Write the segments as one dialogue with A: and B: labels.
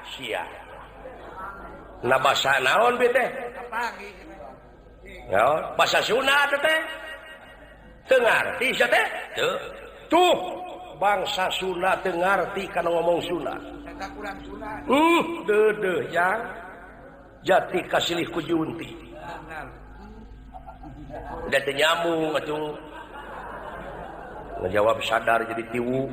A: Sia na basa naon bi teh? Naon? Basa Sunda teh? Teu ngarti sia teh? Teu. Tuh bangsa Sunda teu ngarti kana ngomong Sunda. Deudeuh jang. Jati kasilih ku junti. Udah teu nyambung atuh. Ngejawab sadar jadi tiwu.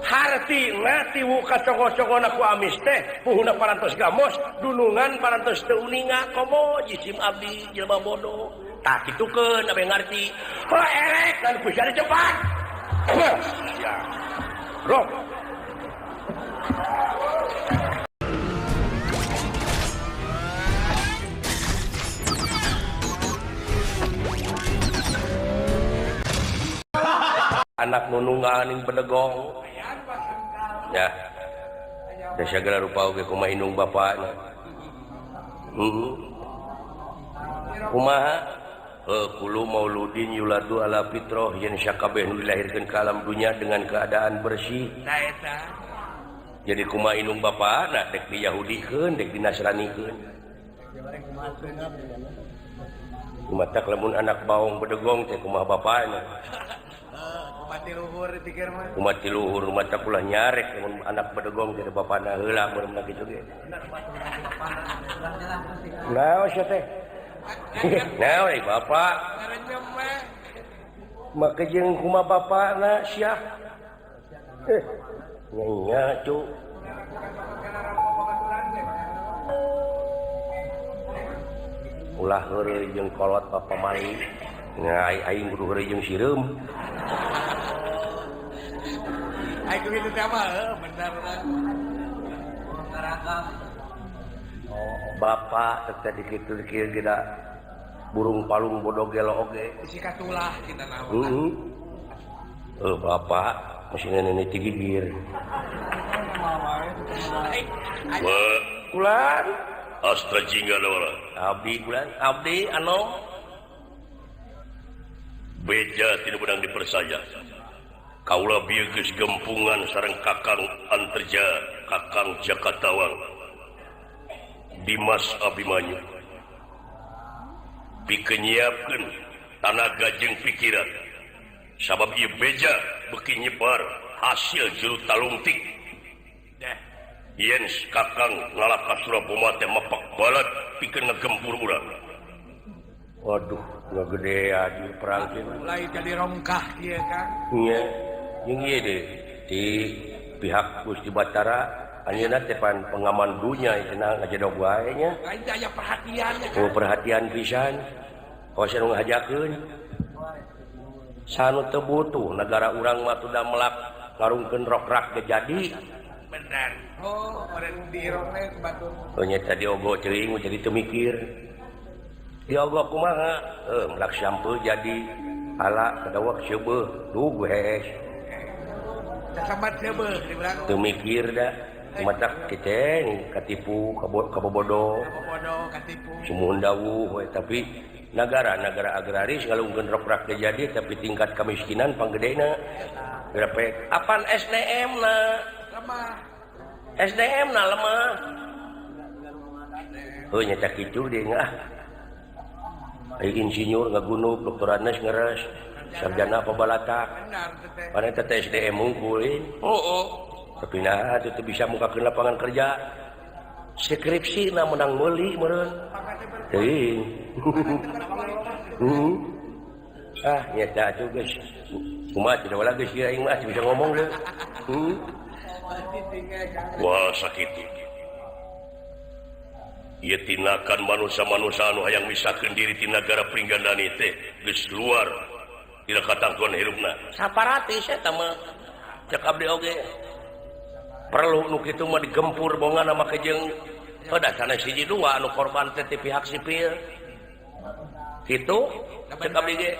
A: Hartina tiwu kaconggo-congona ku amis teh puhuna parantos gamos dunungan parantos teu uninga komo jisim abdi jelema bodoh. Tah kitukeun abeh ngarti. Oh erek dan ku sia cepat. Ya. Roh. Anak nunungan bedegong ya da segala rupa oge kumaha indung bapana. Kumaha kullu mauludin yuladu ala fitrah yen sakabeh nu dilahirkeun ka alam dunya dengan keadaan bersih. Jadi kumaha indung bapana dek di Yahudikeun dek di Nasranikeun. Kumaha lamun anak baong bedegong teh kumaha bapana.
B: Mati luhur dipikir mah.
A: Mati luhur mata ulah nyarek lamun anak bedegong teh bapana heula mun kitu ge. Naon sia teh? Naon euy bapak? Make jeung kumaha bapana sia? Nya cu. Ulah heureuy jeung kolot bapa mali. Ngai aing kudu heureuy jeung sireum.
B: Aing kitu teh mah bener.
A: Bapak teh dikitu kieu ge da burung palung bodoh gelo oge.
B: Bisi katulah kita naon.
A: Heeh. Bapak masih nenek ti gigir. Kulan
C: Astra jingga naon?
A: Abdi kulan, abdi anu
C: beja tidak menang dipercaya. Kaula bieu geus gempungan sareng Kakang Anterja, Kakang Jakatawang, Dimas Abimanyu. Pikeun nyiapkeun tanaga jeung pikiran. Sabab ieu beja beuki nyebar hasil juru talungtik. Yen Kakang ngalaka Suraboma teh mepak balat pikeun ngegempur urang.
A: Waduh, ngagedean ieu perang teh.
B: Mulai jadi rongkah ieu Kang.
A: Nya, jeung ieu deui di pihak Gusti Batara anjeunna teh pan pengaman dunya cenah ngajedog wae nya.
B: Lain teh aya perhatian.
A: Oh, perhatian pisan. Kawas nu ngahajakeun. Sanu teu butuh nagara urang mah tuh da melak ngarungkeun rokrak ge jadi.
B: Benar. Oh, meureun dirong teh batur.
A: Oh nya tadi ogo ceuing jadi teu mikir. Diogo kumaha? Melak sampeu jadi ala kadawak seubeuh duh hees.
B: Casambat seubeuh dibilang.
A: Teu mikir da. Matak keceng katipu kabobodo.
B: Kabobodo katipu.
A: Sumuhun dawuh we tapi negara-negara agraris ngalungkeun rokrak ge jadi tapi tingkat kemiskinan panggedena. Berapa? Apan SDM na?
B: Lemah.
A: SDM na lemah. Heuh nya cak kitu deui ah. Ai insinyur ngagunuk, doktorandes ngeres, sarjana pabalatak. Padahal eta teh SDM unggul.
C: Heeh.
A: Tapi nah teu bisa mukakeun lapangan kerja. Skripsi na menang meuli meureun. Teuing. Ah nyata atuh geus. Kumaha tidak wala geus aing mah bisa ngomong deui.
C: Wah sakitu. Ieu tinakan manusia-manusia anu hayang misahkeun diri ti nagara Pringgandani teh geus luar dina katangtuan hirupna.
A: Saparatis eta mah cek abdi oge. Perlu nu kitu mah digempur bongana make jeung da sanes hiji dua anu korban teh ti pihak sipil. Kitu cek abdi ge.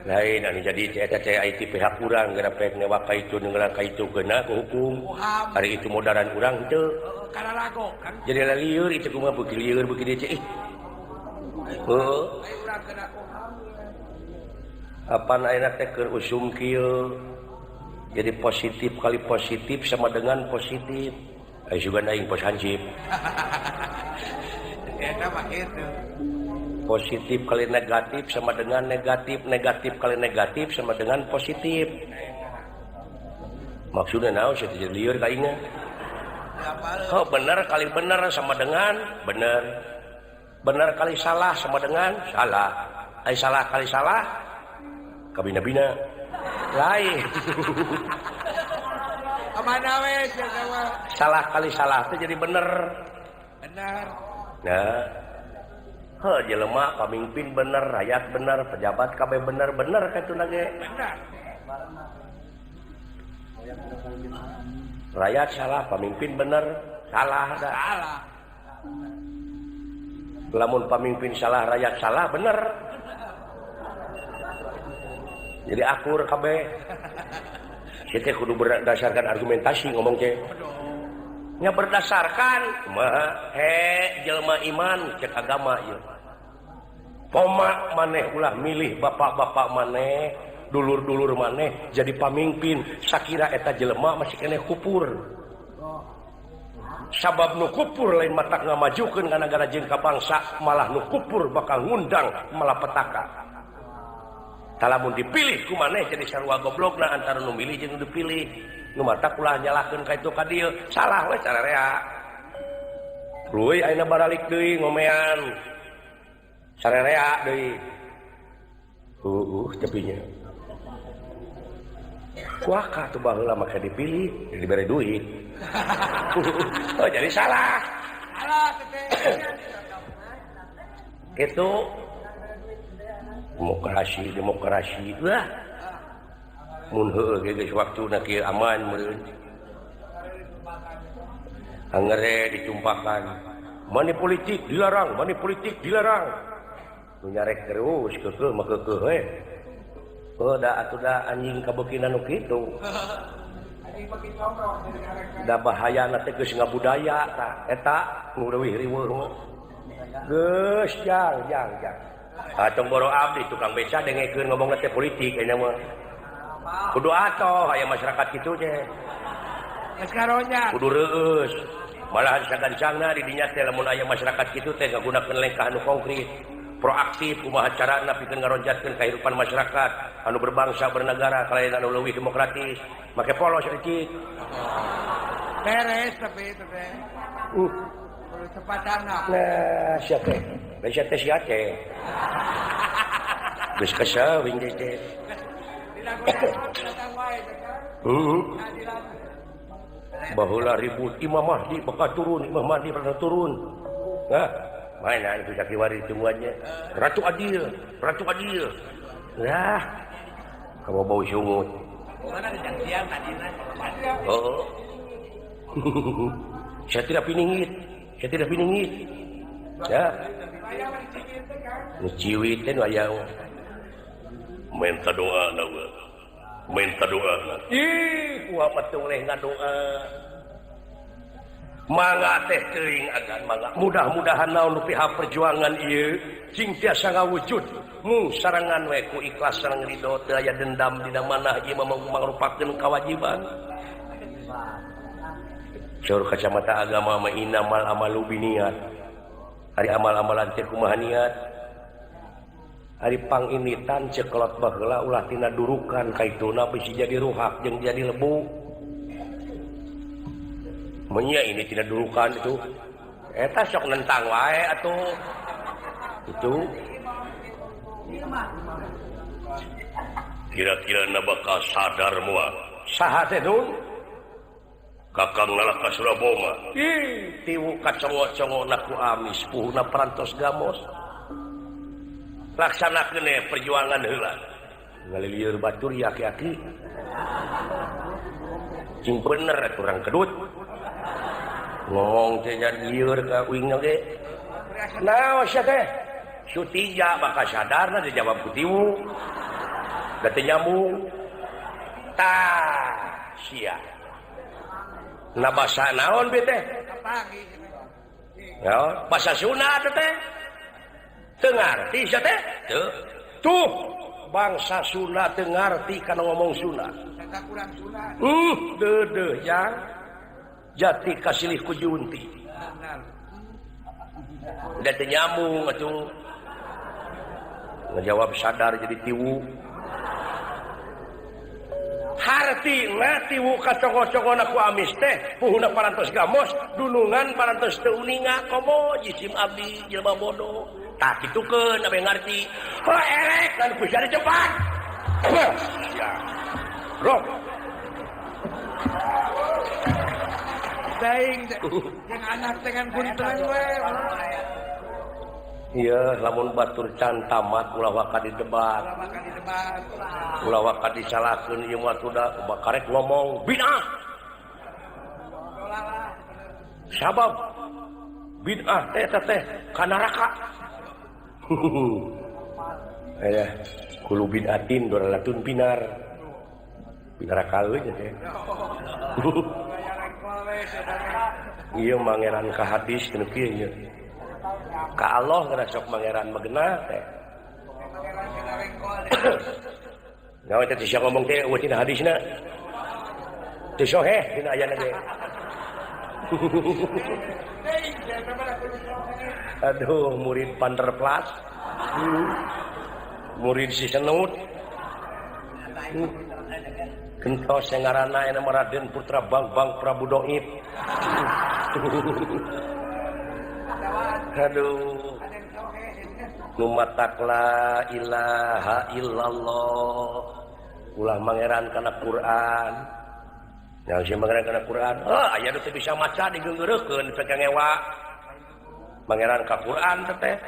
A: Lain anu jadi eta teh ai ti pihak urang geura pek newak ka itu ngeurang ka itu geuna ku hukum. Ari itu modaran urang teu. Jadi lieur itu kumaha beuki lieur beuki dieu ih. Heuh. Apan ayeuna teh keur usum kieu. Jadi positif kali positif sama dengan positif. Ayo juga aing pos hansip. Positif kali negatif sama dengan negatif, negatif kali negatif sama dengan positif. Maksudnya naon sih jadi lieur ka aing. Oh, benar kali benar sama dengan benar. Benar kali salah sama dengan salah. Ai salah kali salah kabina-bina. Lain.
B: Kemana we
A: salah kali salah itu jadi bener.
B: Benar.
A: Nah, heuh jelema pamimpin bener, rakyat bener, pejabat kabeh bener, bener kitu nage.
B: Benar.
A: Rakyat salah, pamimpin bener, salah dah.
B: Salah.
A: Lamun pamimpin salah, rakyat salah, bener. Jadi akur kabeh. Kita kudu berdasarkan argumentasi ngomong teh. Nya berdasarkan kumaha he jelema iman cek agama ieu. Poma maneh ulah milih bapak-bapak maneh, dulur-dulur maneh jadi pamimpin sakira eta jelema masih keneh kupur. Sabab nu kupur lain matak ngamajukeun ka nagara jeung ka bangsa, malah nu kupur bakal ngundang malapetaka. Talamun dipilih ku maneh jadi sarua goblokna antara nu milih jeung nu dipilih. Nu matak ulah nyalahkeun ka itu ka dieu, salah we sararea. Lueuy ayeuna baralik deui ngomean. Sararea deui. Tepinya. Kuaka tuh baheula make dipilih, dibere duit. Oh, jadi salah.
B: Salah teh.
A: Itu demokrasi, demokrasi. Wah. Mun heueuh ge geus waktuna kieu aman meureun. Angere ditumpakan. Money politik dilarang, money politik dilarang. Nu nyarek terus keukeuh mah keukeuh we. Oh, da atuh da anjing kabeukina nu kitu. Da bahayana teh geus ngabudaya tah eta nu leuwih riweuh mah. Geus jang jang jang. Atong boro abdi tukang beca dengekeun ngomongna teh politik ayeuna mah. Kudu atoh aya masyarakat kitu teh.
B: Geus karonya.
A: Kudu reueus. Malahan sagancangna di dinya teh lamun aya masyarakat kitu teh ngagunakeun lengkah anu konkret. Proaktif kumaha carana pikeun ngaronjatkeun kahirupan masyarakat anu berbangsa bernegara kalayan anu leuwih demokratis. Make polos eucik.
B: Beres tapi itu teh. Cepatana.
A: Nah, sia teh. Sia teh sia teh. Geus kesel wing teh. Baheula ribut Imam Mahdi bakal turun, Imam Mahdi bakal turun. Nah, mana itu sakiwari tungguannya. Ratu Adil, Ratu Adil. Nah, kamu bau sungut. Oh. Saya tidak piningit. Saya tidak piningit. Ya. Ciwit teh aya.
C: Minta doa na minta doa.
A: Ih, kuah teh leh ngadoa. Mangga teh teuing agan mangga. Mudah-mudahan naon nu pihak perjuangan ieu cing tiasa ngawujud. Mung sarangan we ku ikhlas sareng ridho teu aya dendam dina manah ieu mah mangrupakeun kawajiban. Saur kacamata agama mah innamal amalu binniyat. Ari amal-amalan teh kumaha niat. Ari panginitan cekelot baheula ulah tina durukan kaituna bisi jadi ruhak jeung jadi lebu. Menya ini tidak durukan itu. Eta sok nentang wae atuh. Itu
C: kira-kira na bakal sadar moal.
A: Saha teh Nun?
C: Kakang Nalaka Suraboma.
A: Ih, tiwu kacongo-congona ku amis puhuna perantos gamos. Laksanakeun perjuangan heula. Ngalilieur batur ya aki-aki. Cing bener kurang kedut. Ngomong teh jadi lieur ka uingna ge. Naon sia teh? Sutija bakal sadarna dijawab ku tiwu. Da teu nyambung. Tah, sia. Na basa naon be teh? Naon? Basa Sunda teh. Teu ngarti sia teh? Teu. Tuh, bangsa Sunda teu ngarti kana ngomong Sunda.
B: Eta kurang sunat.
A: Deudeuh jang. Jati kasilih ku junti. Udah teu nyambung atuh. Ngejawab sadar jadi tiwu. Hartina tiwu kaconggo-conggona ku amis teh puhuna parantos gamos dunungan parantos teu uninga komo jisim abdi jelema bodoh. Tah kitukeun abeh ngarti. Heuh erek dan ku sia cepat. Ya. Rok.
B: Daing jeung anak dengan bunteung we.
A: Iya, lamun batur can tamat ulah waka didebat. Ulah waka disalahkeun ieu mah tuh da karek ngomong bid'ah. Sabab bid'ah teh eta teh ka neraka. Aya kulo bid'atin dolalatun binar. Binaraka euy teh. Ieu mangeran ka hadis teu kieu nya. Ka Allah geura sok mangeran magena teh. Nyawa teh sia ngomong teh eueuh tina hadisna. Teu soheh dina ayana ge. Aduh, murid Panderplas. Murid si Senut. Gentos yang ngaranna aya Raden Putra Bangbang Prabu Doib. Aduh. Nu matak la ilaha illallah. Ulah mangeran kana Quran. Yang si mangeran kana Quran, heuh aya nu teu bisa maca digeunggeureukeun teh ngewa. Mangeran ka Quran teh.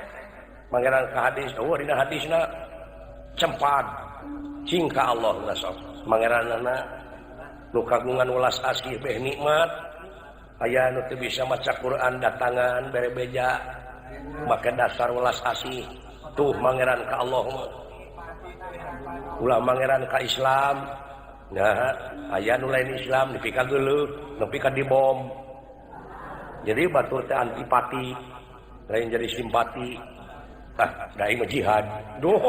A: Mangeran ka hadis, eueuh dina hadisna cempad. Cing ka Allah na sok. Mangeranana nu kagungan welas asih beh nikmat. Aya nu teu bisa maca Quran datangan bere beja make dasar welas asih tuh mangeran ka Allah mah. Ulah mangeran ka Islam. Nah, aya nu lain Islam nepi ka geuleuh, nepi ka dibom. Jadi batur teh antipati, lain jadi simpati. Ah, da ieu mah jihad. Duh.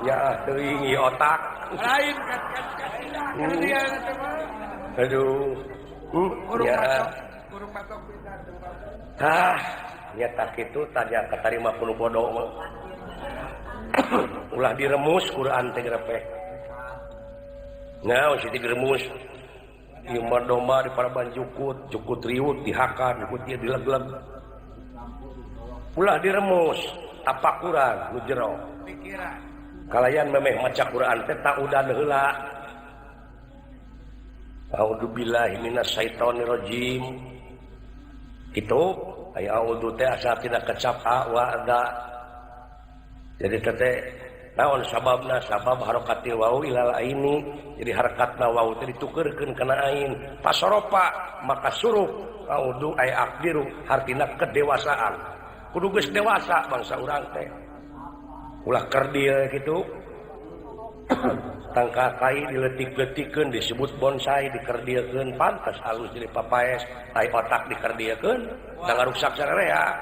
A: Ya teuing ieu otak.
B: Lain kan dia teh mah.
A: Aduh. Ya. Tah, nyata kitu tadi katarima ku nu bodoh mah. Ulah diremus Quran teh grepek. Nah, si diremus. Ieu mah domba di paraban jukut, jukut riut dihakan, jukut ieu dileg-leg. Ulah diremus, tapakuran nu jero.
B: Pikiran.
A: Kalayan memeh maca Quran teh taudan heula. A'udzubillahi minasyaitonirrajim. Kitu aya a'udzu teh asa tina kecap a wa da. Jadi teh naon sababna? Sabab harakatil wau ilal aini. Jadi harakatna wau teh ditukeurkeun kana ain. Pasoropa maka surup a'udzu ay aqdiru hartina kedewasaan. Kudu geus dewasa bangsa urang teh. Ulah kerdil kitu. Tangka kai diletik-letikeun disebut bonsai dikerdilkeun pantas alus jadi papaes ai otak dikerdilkeun da ngaruksak sararea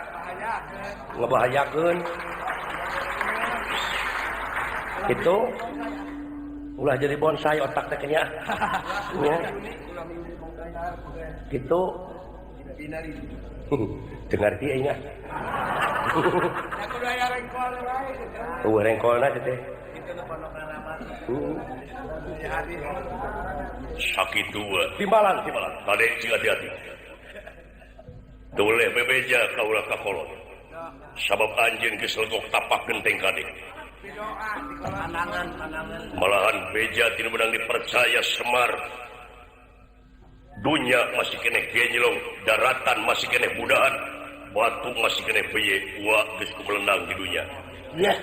A: ngebahayakeun itu ulah jadi bonsai otak teh nya nya kitu teu ngarti aing ah eueuh rengkolna teh.
C: Sakitu
A: timbalan timbalan
C: kade cing hati-hati. Teu bebeja ka ulah ka kolot. Sabab anjeun geus legok tapak genteng kade. Malahan beja tinu menang dipercaya Semar. Dunya masih keneh genjlong, daratan masih keneh budahan, batu masih keneh beye, wa geus kumelendang di dunya.
A: Ya.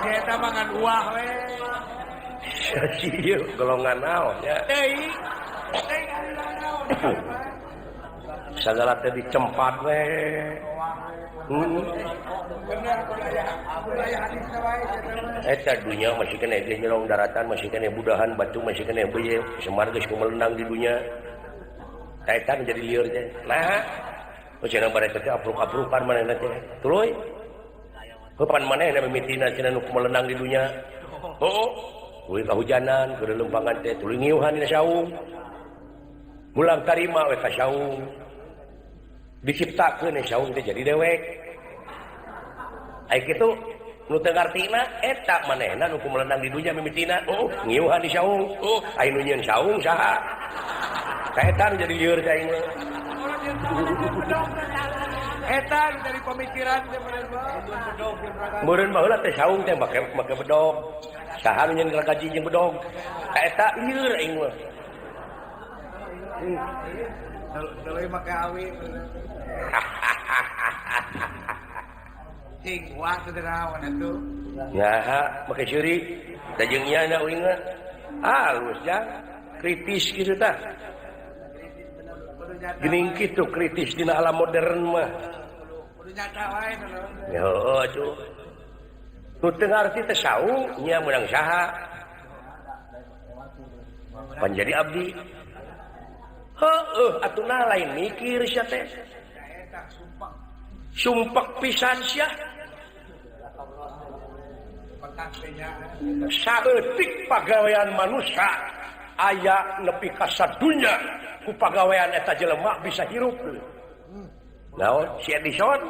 B: Eta mah ngan uah we.
A: Sia golongan naon nya.
B: Teuing. Teuing aliran naon.
A: Sagala teh dicempat we.
B: Bener kudu aya hadisna wae
A: eta dunya masih keneh genjlong, daratan masih keneh budahan, batu masih keneh beye, Semar geus kumelendang di dunya. Eta jadi lieur teh. Nah, cenah bare teh apruk-aprukan manehna teh. Tuluy. Kapan manehna mimitina cenah nu kumelendang di dunya? Heuh. Tuluy kahujanan keur lempangan teh tuluy ngiuhan dina saung. Mulang tarima we ka saung. Diciptakeun saung teh jadi dewek. Ai kitu nu teu ngartina eta manehna nu kumelenang di dunya mimitina. Oh, ngiuhan di saung. Oh, ai nu nyieun saung saha? Ka eta nu jadi lieur ka aing mah.
B: Eta dari pemikiran teh
A: meureun baheula teh saung teh make bedog. Saha nu nyieun gergaji jeung bedog? Ka eta lieur aing mah.
B: Tuluy make awi. Cing wah teu naon atuh.
A: Nah, make seuri da jeung ieu na uing mah. Halus ja, kritis kitu tah. Geuning kitu kritis dina alam modern mah.
B: Kudu nyata wae
A: heuh atuh. Nu teu ngarti teh saung nya meunang saha? Pan jadi abdi. Heueuh atuh nah lain mikir sia teh. Sumpek pisan sia. Saeutik pagawean manusia aya nepi ka sadunya ku pagawean eta jelema bisa hirup. Naon si Edison?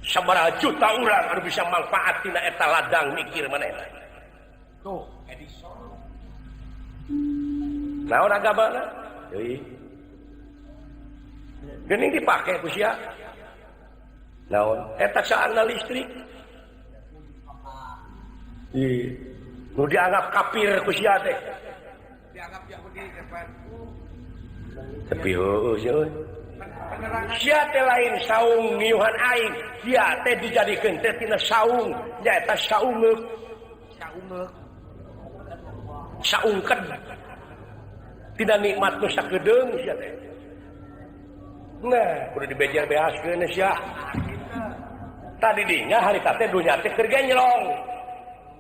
A: Sabaraha juta urang anu bisa manfaat tina eta ladang mikir manehna.
B: Tuh, Edison.
A: Naon agamana? Deui. Geuning dipake ku sia. Naon? Eta saana listrik. Ih, nu dianggap kafir ku sia teh.
B: Dianggap Yahudi depan.
A: Tapi heueuh sia euy. Sia teh lain saung ngiuhan aing, sia teh dijadikeun teh tina saung, nyaeta saungeuk.
B: Saungeuk.
A: Saungkeun. Tina nikmat nu sakedeung sia teh. Nah, kudu dibejer beaskeun sia. Tadi dinya harita teh dunya teh keur genjlong.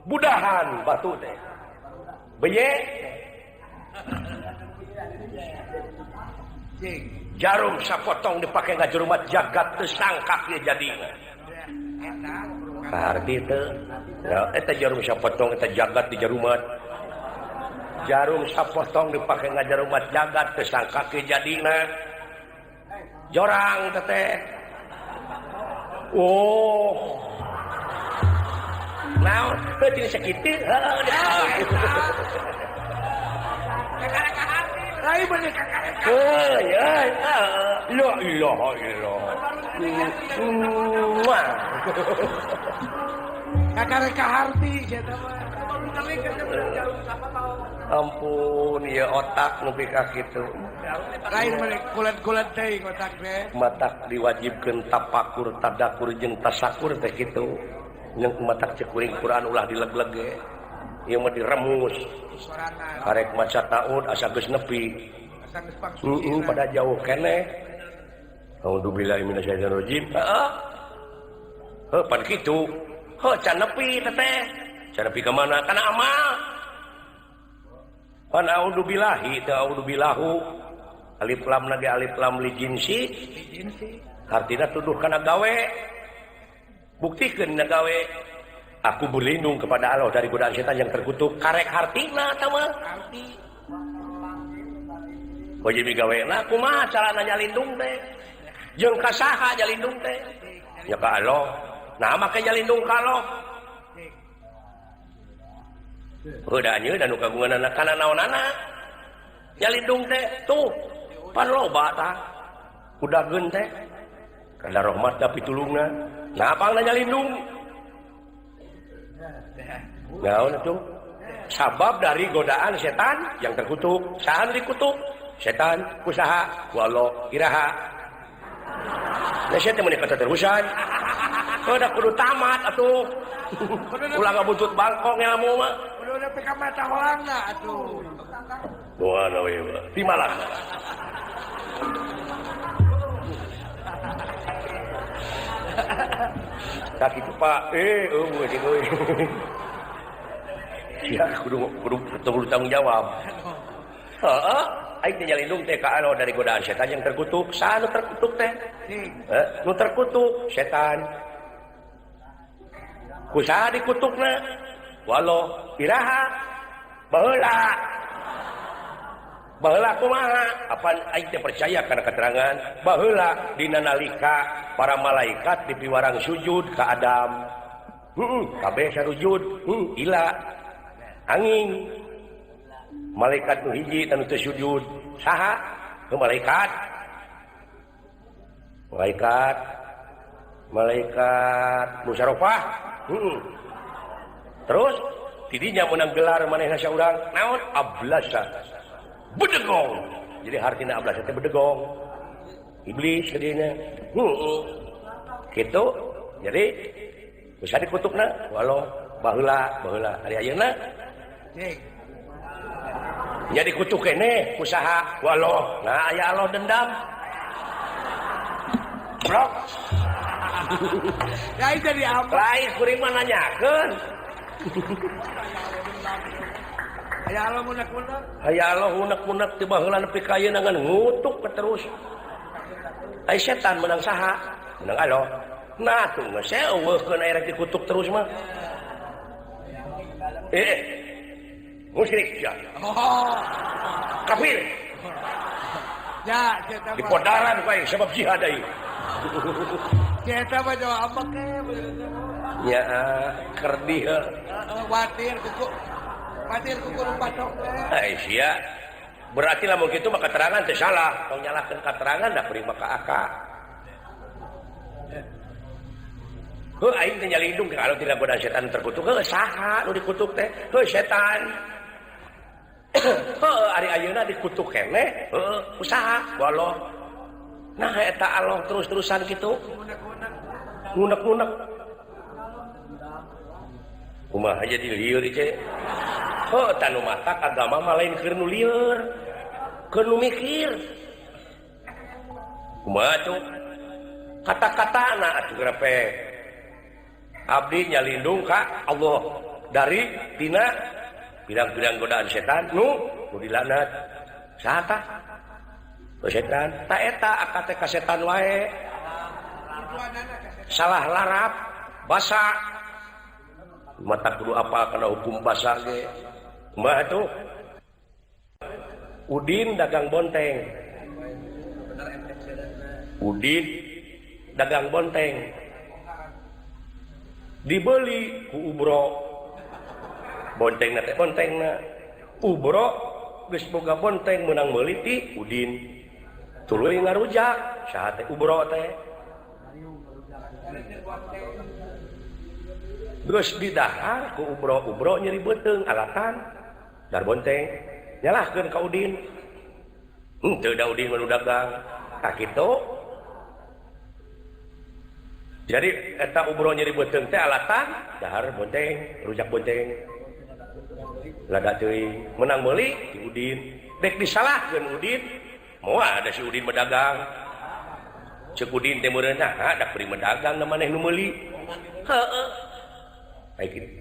A: Budahan batu teh. Beye. Jarum sapotong dipake ngajerumat jagat teu sangkak ieu jadina. Kaharti teu. Eta jarum sapotong eta jagat di jarumat. Jarum sapotong dipake ngajarumat jagat teu sangkak ieu jadina. Jorang teteh. Oh. Naon teu tina sakitu? Heuh.
B: Lain bener kakak.
A: Heuh, ya. La ilaha illallah.
B: Kakak kaharti sia mah.
A: Ampun, ya otak nepi ka kitu.
B: Lain bener kulet-kulet teuing otak teh.
A: Matak diwajibkeun tapakur, tadakur jeung tasakur teh kitu. Jeung matak cek kuring Quran ulah dileg-leg ge. Ieu mah diremus. Karek maca taud asa geus nepi. Heeh, pada jauh keneh. Auzubillahi minasyaitonirrajim. Heeh. Heuh, pan kitu. Heuh, can nepi teteh. Can nepi ka mana? Kana amal. Pan auzubillahi teu auzubillahu. Alif lam na ge alif lam li jinsi. Artina tuduh kana gawe. Buktikeun na gawe. Aku berlindung kepada Allah dari godaan setan yang terkutuk. Karek hartina eta mah.
B: Harti.
A: Wajib gawena kumaha carana nyalindung teh? Jeung ka saha nyalindung teh? Ya ka Allah. Nah make nyalindung ka Allah. Heuh da anjeun anu kagunganana kana naonana? Nyalindung teh tuh pan loba tah. Udageun teh. Kana rahmat da pitulungna. Nah pangna nyalindung. Naon itu? Sabab dari godaan setan yang terkutuk. Saha nu dikutuk? Setan kusaha ku Allah iraha. Nah sia teh meuni kataterusan. Heuh da kudu tamat atuh. Ulah ngabuntut bangkong ilmu mah.
B: Kudu nepi ka mata holangna atuh.
A: Wah, we mah. Timalah. Sakitu Pak, eueuh jeung euy. Sia kudu kudu tanggung jawab. Heeh, aing teh nyalindung teh ka Allah dari godaan setan yang terkutuk. Saha nu terkutuk teh? Nu terkutuk setan. Ku saha dikutukna? Walau iraha baheula. Baheula kumaha? Apan aing teh percaya kana keterangan baheula dina nalika para malaikat dipiwarang sujud ka Adam. Kabeh sarujud, ila angin. Malaikat nu hiji tanu teu sujud. Saha? Nu malaikat. Malaikat. Malaikat musarofah. Terus tidinya menang gelar manehna saurang naon? Ablasa. Bedegong. Jadi hartina ablasa teh bedegong. Iblis jadinya. Gitu. Jadi bisa dikutukna walau baheula baheula ari ayeuna. Nya dikutuk keneh ku saha? Walau. Nah aya Allah dendam. Blok.
B: Lain jadi apa?
A: Lain kuring mah nanyakeun.
B: Aya Allah munak-munak.
A: Aya Allah munak-munak ti baheula nepi ka ayeuna ngan ngutuk terus. Ai setan menang saha? Menang Allah. Nah tuh geus eueuhkeun aya rek dikutuk terus mah. Musyrik ya.
B: Oh.
A: Kafir.
B: Ya, eta mah.
A: Dipodaran bae sebab jihad deui.
B: Eta mah jawab apa ke?
A: Ya, kerdih heuh.
B: Watir kuku. Watir kuku patok teh.
A: Ai sia. Berarti lamun kitu mah keterangan teh salah. Tong nyalahkeun keterangan da kuring mah ka aka. Heuh aing teh nyalindung kalau tidak godaan setan terkutuk. Heuh saha nu dikutuk teh? Heuh setan. Heuh ari ayeuna dikutuk keneh, heuh usaha walau. Nah eta Allah terus-terusan kitu. Ngunek-ngunek. Kumaha jadi lieur ieu? Heuh tah nu matak agama mah lain keur nu lieur. Keur nu mikir. Kumaha tuh? Kata-katana atuh grepe. Abdi nyalindung ka Allah dari tina pirang-pirang godaan setan nu dilaknat. Saha tah? Setan. Ta eta akad teh ka setan wae. Salah larap basa. Mata kudu apal kana hukum basa ge. Kumaha tuh? Udin dagang bonteng. Udin dagang bonteng. Dibeli ku Ubro. Bontengna teh bontengna. Ubro geus boga bonteng meunang meuli ti Udin. Tuluy ngarujak saha teh Ubro teh. Geus didahar ku Ubro, Ubro nyeri beuteung alatan dar bonteng. Nyalahkeun ka Udin. Henteu da Udin mah nu dagang. Tah kitu. Jadi eta Ubro nyeri beuteung teh alatan dahar bonteng, rujak bonteng. Lada teuing menang meuli ti Udin. Dek disalahkeun Udin, moal ada si Udin medagang. Ceuk Udin teh meureun nah da kuring medagang da maneh nu meuli. Heeh.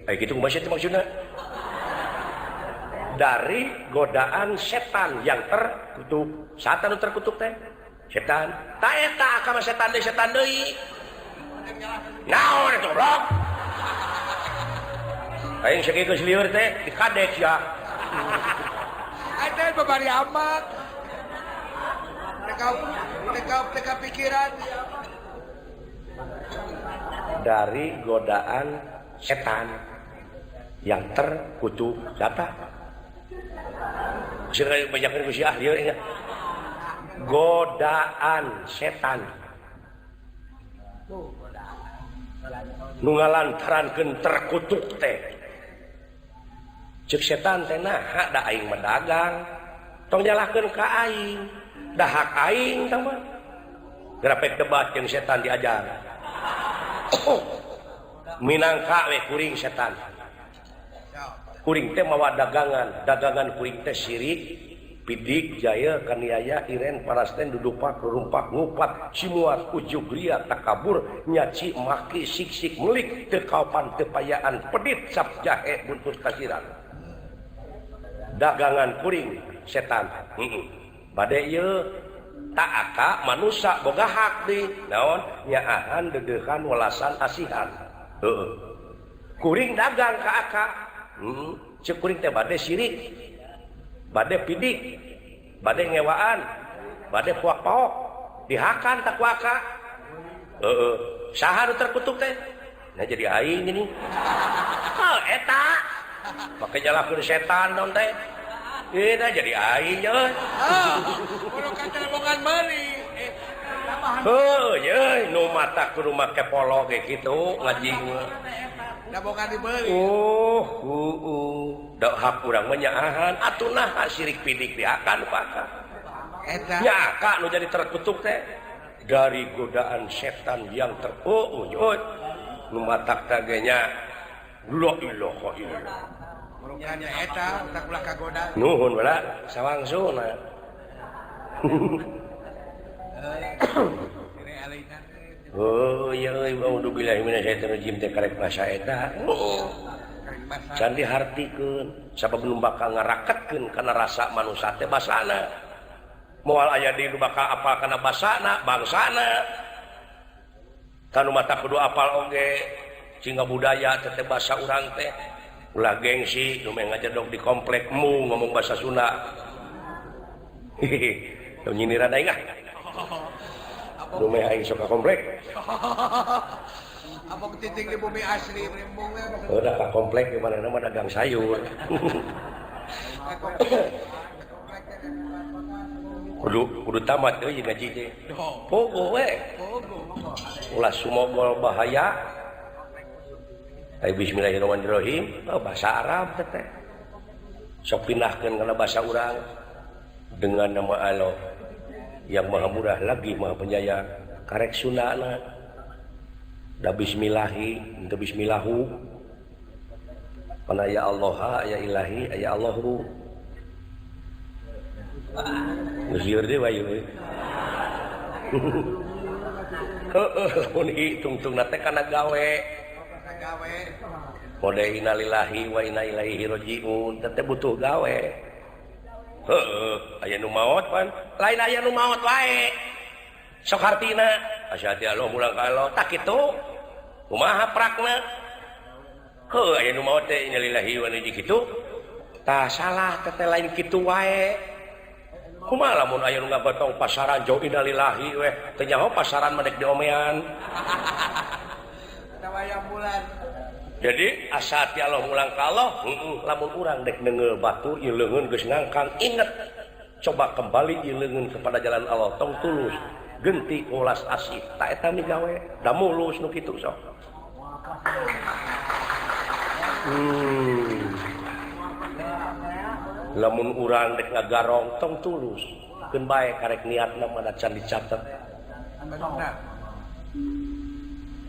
A: Ai kitu kumaha teh maksudna? Dari godaan setan yang terkutuk. Setan nu terkutuk teh setan. Ta eta akama setan deui setan deui. Naon eta goblok? Aing sakieu geus lieur teh dikadek sia.
B: Aing teh babari amat. Teka pikiran.
A: Dari godaan setan yang terkutuk siapa? Sering banyak ku si ahli ya. Godaan setan. Nu ngalantarankeun terkutuk teh. Ceuk setan teh nah da aing medagang. Tong nyalahkeun ka aing. Da hak aing tah mah. Grapek debat jeung setan diajar. Minangka we kuring setan. Kuring teh mawa dagangan, dagangan kuring teh sirik, pidik, jaya, kaniaya, iren, parasten, dudupak, rurumpak, ngupat, simuat, ujug, ria, takabur, nyaci, maki, siksik, melik, teu kaopan, teu payaan, pedit, sap jahe, buntus kasiran. Dagangan kuring setan. Bade ieu tak aka manusa boga hak deui. Naon? Nyaahan, deudeuhan, welasan, asihan. Heeh. Kuring dagang ka aka. Cek kuring teh bade sirik. Bade pidik. Bade ngewaan. Bade puak-paok. Dihakan tak ku aka. Heeh. Saha nu terkutuk teh? Nah jadi aing gini. Oh eta. Make nyalahkeun setan naon teh. Nah jadi aing euy.
B: Ah, kudu kacelebongan meuli. Tambahan.
A: Heuh, ye nu mata kudu make polo ge kitu ngaji mah.
B: Dabongan dibeli.
A: Oh, heueuh. Da hak urang mah nyaahan atuh naha sirik pidik dihakan ku aka.
B: Eta.
A: Nya aka nu jadi terkutuk teh dari godaan setan yang terpuuh euy. Nu matak teh ge nya la ilaha illallah.
B: Nya eta tak ulah kagoda.
A: Nuhun bala sawangsuna. Oh iya euy, auzubillahi minasyaitonir rajim teh karek basa eta. Can dihartikeun sabab nu bakal ngaraketkeun kana rasa manusa teh basana. Moal aya deui nu bakal apal kana basana, bangsana. Kanu mata kudu apal oge sehingga budaya teh teh basa urang teh. Ulah gengsi nu meh ngajedog di komplek mu ngomong bahasa Sunda. Hehehe, nu nyindiran aing ah. Nu meh aing sok ka komplek.
B: Apa titik di bumi asli rimbung we.
A: Udah ka komplek di mana mah dagang sayur. Kudu kudu tamat euy ngaji teh. Pogo we. Ulah sumogol bahaya. Ai bismillahirrahmanirrahim, oh, bahasa Arab teh teh. Sok pindahkeun kana bahasa urang dengan nama Allah yang maha murah lagi maha penyayang. Karek Sundana. Da bismillahi, henteu bismillahu. Kana ya Allah, ya ilahi, ya Allahu. Geus lieur deui wae euy. Heueuh, lamun hitungtungna teh kana gawe.
B: Gawe.
A: Mode innalillahi wa inna ilaihi rajiun, teh butuh gawe. Heueuh, aya nu maot pan, lain aya nu maot wae. Sok hartina, asyhadu Allah mulang ka Allah, tak kitu. Kumaha prakna? Heueuh, aya nu maot teh innalillahi wa inna ilaihi kitu. Tah salah teh lain kitu wae. Kumaha lamun aya nu ngagotong pasaran jauh innalillahi weh, teu nyaho pasaran mah dek diomean.
B: Bulan.
A: Jadi asa ti Allah mulang ka Allah, heeh, lamun urang dek neungeul batur ieu leungeun geus ngangkang, inget coba kembali ieu leungeun kepada jalan Allah tong tulus, genti ulas asih, ta eta migawe, da mulus nu kitu sok. Lamun urang dek ngagarong tong tulus, keun bae karek niatna mah can dicatet.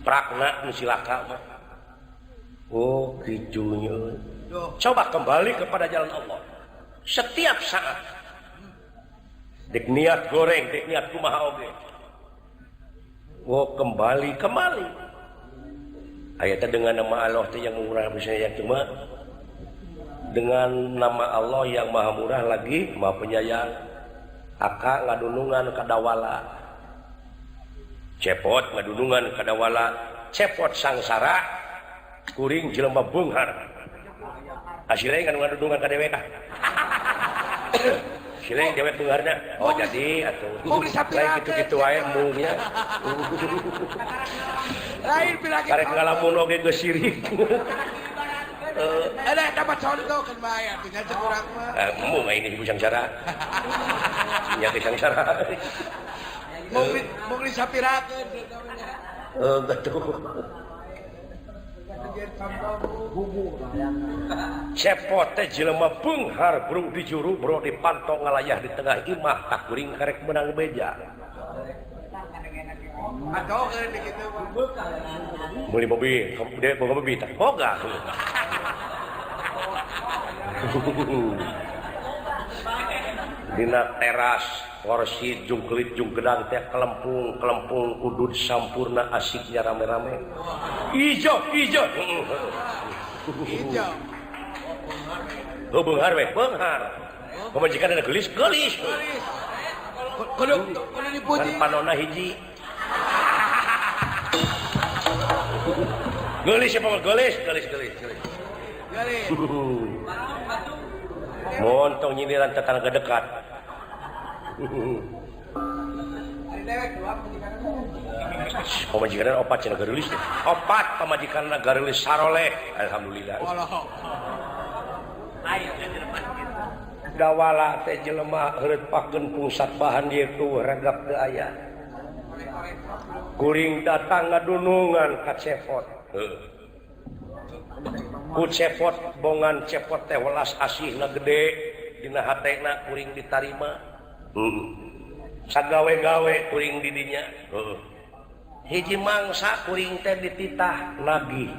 A: Prakna nu silaka mah. Oh, kijunya. Coba kembali kepada jalan Allah. Setiap saat. Dek niat goreng, dek niat kumaha oge. Oh, kembali, kembali. Ayatnya dengan nama Allah teh yang murah misalnya cuma dengan nama Allah yang maha murah lagi maha penyayang. Aka ngadunungan kadawala. Cepot ngadunungan kadawala, cepot sangsara kuring jelema beunghar. Hasilnya kan ngadunungan ka dewek ah. Sileng dewek beungharna. Oh jadi atuh. Lain kitu-kitu wae mungnya.
B: Lain pilih
A: karek ngalamun oge geus sirik.
B: Ada dapat contoh kan bae atuh nya cek urang mah.
A: Embung aing ibu sangsara. Nya ge sangsara.
B: Mung disapirakeun.
A: Betul. Cepot teh jelema beunghar bro di juru bro dipantau ngalayah di tengah imah tak kuring karek menang beja. Beli mobil, dia boga mobil tak boga. Dina teras kursi jungkelit jungkedang teh kelempung kelempung udud sampurna asiknya rame-rame. Ijo ijo
B: ijo.
A: Oh beunghar we beunghar. Pamajikan ada gelis gelis.
B: Kudu kudu dipuji.
A: Kan panona hiji. Geulis siapa geulis geulis geulis geulis. Montong nyindiran tetangga dekat. Pamajikan opat cenah geulis. Opat pamajikan geulis saroleh. Alhamdulillah. Dawala teh jelema heureut pakeun pusat bahan ieu tuh ragap teu aya. Kuring datang ngadunungan ka cepot. Ku cepot bongan cepot teh welas asihna gede dina hatena kuring ditarima. Sagawe-gawe kuring di dinya. Hiji mangsa kuring teh dititah nagih.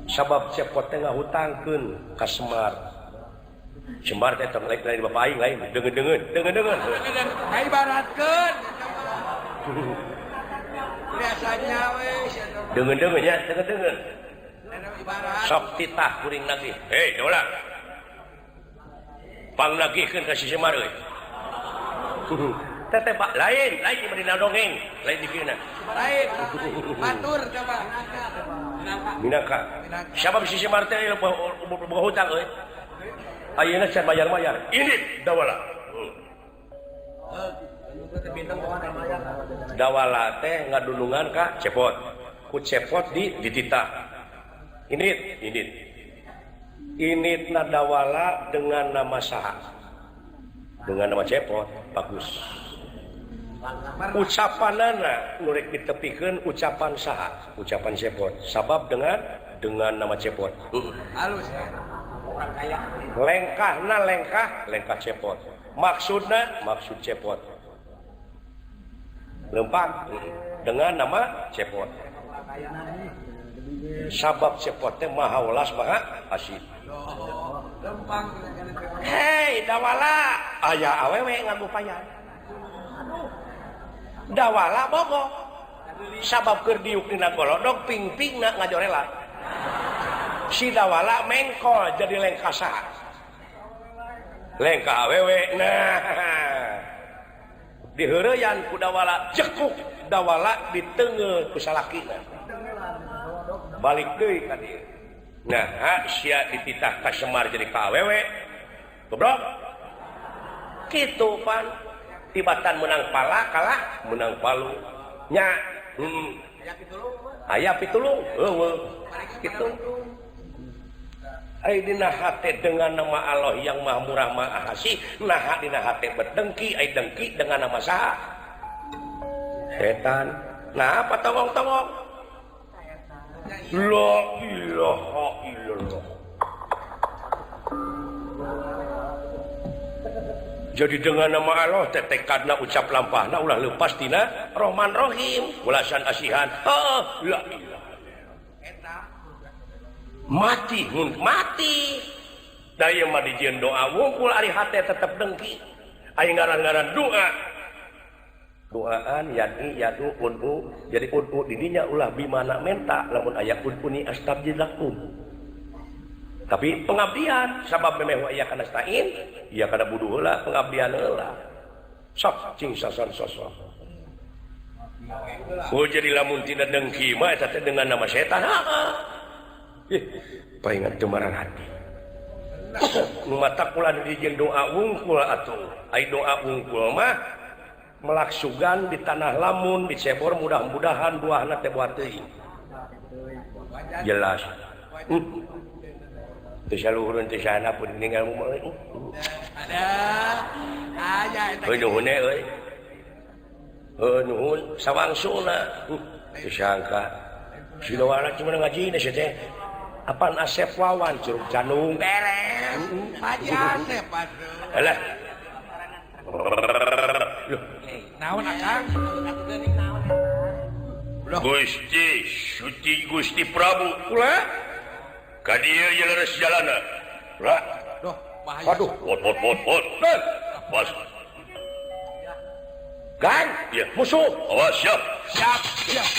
A: Sabab cepot teh ngahutangkeun ka Semar. Semar teh tong lain lain bapak aing lain deungeun-deungeun deungeun-deungeun.
B: Ibaratkeun. Biasanya we
A: deungeun-deungeun nya deungeun-deungeun. Sok titah kuring nagih. Hei, dola. Pang nagihkeun ka si Semar euy. Teteh pak lain, lain di dina dongeng, lain di dina.
B: Lain. Batur coba.
A: Minangka. Siapa si Semar teh boga hutang euy? Ayeuna can bayar-bayar. Ini dawala. Dawala teh ngadulungan ka cepot. Ku cepot di dititah. Init, init. Init na dawala dengan nama saha? Dengan nama cepot, bagus. Ucapanana nu rek ditepikeun ucapan saha? Ucapan cepot. Sabab dengan nama cepot.
B: Halus ya. Orang kaya.
A: Lengkahna lengkah, lengkah cepot. Maksudna maksud cepot. Lempang dengan nama cepot. Sabab cepot teh maha welas maha asih. Hei dawala aya awewe ngagupayan. Dawala bogo. Sabab keur diuk dina golodog ping-pingna ngajorela. Si dawala mengkol jadi lengkah saha? Lengkah awewe. Nah, diheureyan ku dawala jekuk dawala diteungeut ku salakina. Balik deui ka dieu. Nah, sia dititah ka Semar jadi ka awewe. Goblok. Kitu pan tibatan menang pala kalah menang palu. Nya, aya pitulung. Heueuh. Kitu. Ai dina hate dengan nama Allah yang Maha Murah Maha Asih, naha dina hate berdengki, ai dengki dengan nama saha? Setan. Nah, apa tongong-tongong? La ilaha illallah. Jadi dengan nama Allah teh tekadna ucap lampahna ulah leupas tina Rahman Rahim, ulasan asihan. Heuh, la ilaha illallah. Mati mun mati. Da ieu mah dijieun doa wungkul ari hate tetep dengki. Ari ngaran-ngaran doa. Doaan yadi yadu udhu, jadi udhu didinya ulah bimana menta lamun aya udhuni astabjilakum. Tapi pengabdian sabab memeh wa iya kana stain, iya kana buduh heula pengabdian heula. Sok cing sasan sosok. Oh jadi lamun tina dengki mah eta teh dengan nama setan. Ih, paingan teu marah hati. Mata kula dijieun doa wungkul atuh. Ai doa wungkul mah melaksugan di tanah lamun dicebor mudah-mudahan buahna teh buah teuing. Jelas. Teu saluhureun teu sana pun ninggal mah.
B: Ada. Aya eta.
A: Heuh nuhun euy. Heuh nuhun sawangsuna. Teu sangka. Si dawala cuma ngaji sia teh. Apaan Asep Wawan Curug Janung.
B: Beres. Haji Asep atuh.
A: Alah. Loh.
B: Naon akang?
C: Gusti Suci Gusti Prabu.
A: Ulah.
C: Ka dieu ye leres jalana.
A: Ulah.
B: Duh, bahaya.
A: Waduh,
C: Pot pot pot pot. Pas.
A: Gan,
C: Ya.
A: musuh.
C: Awas siap.
B: Siap, siap.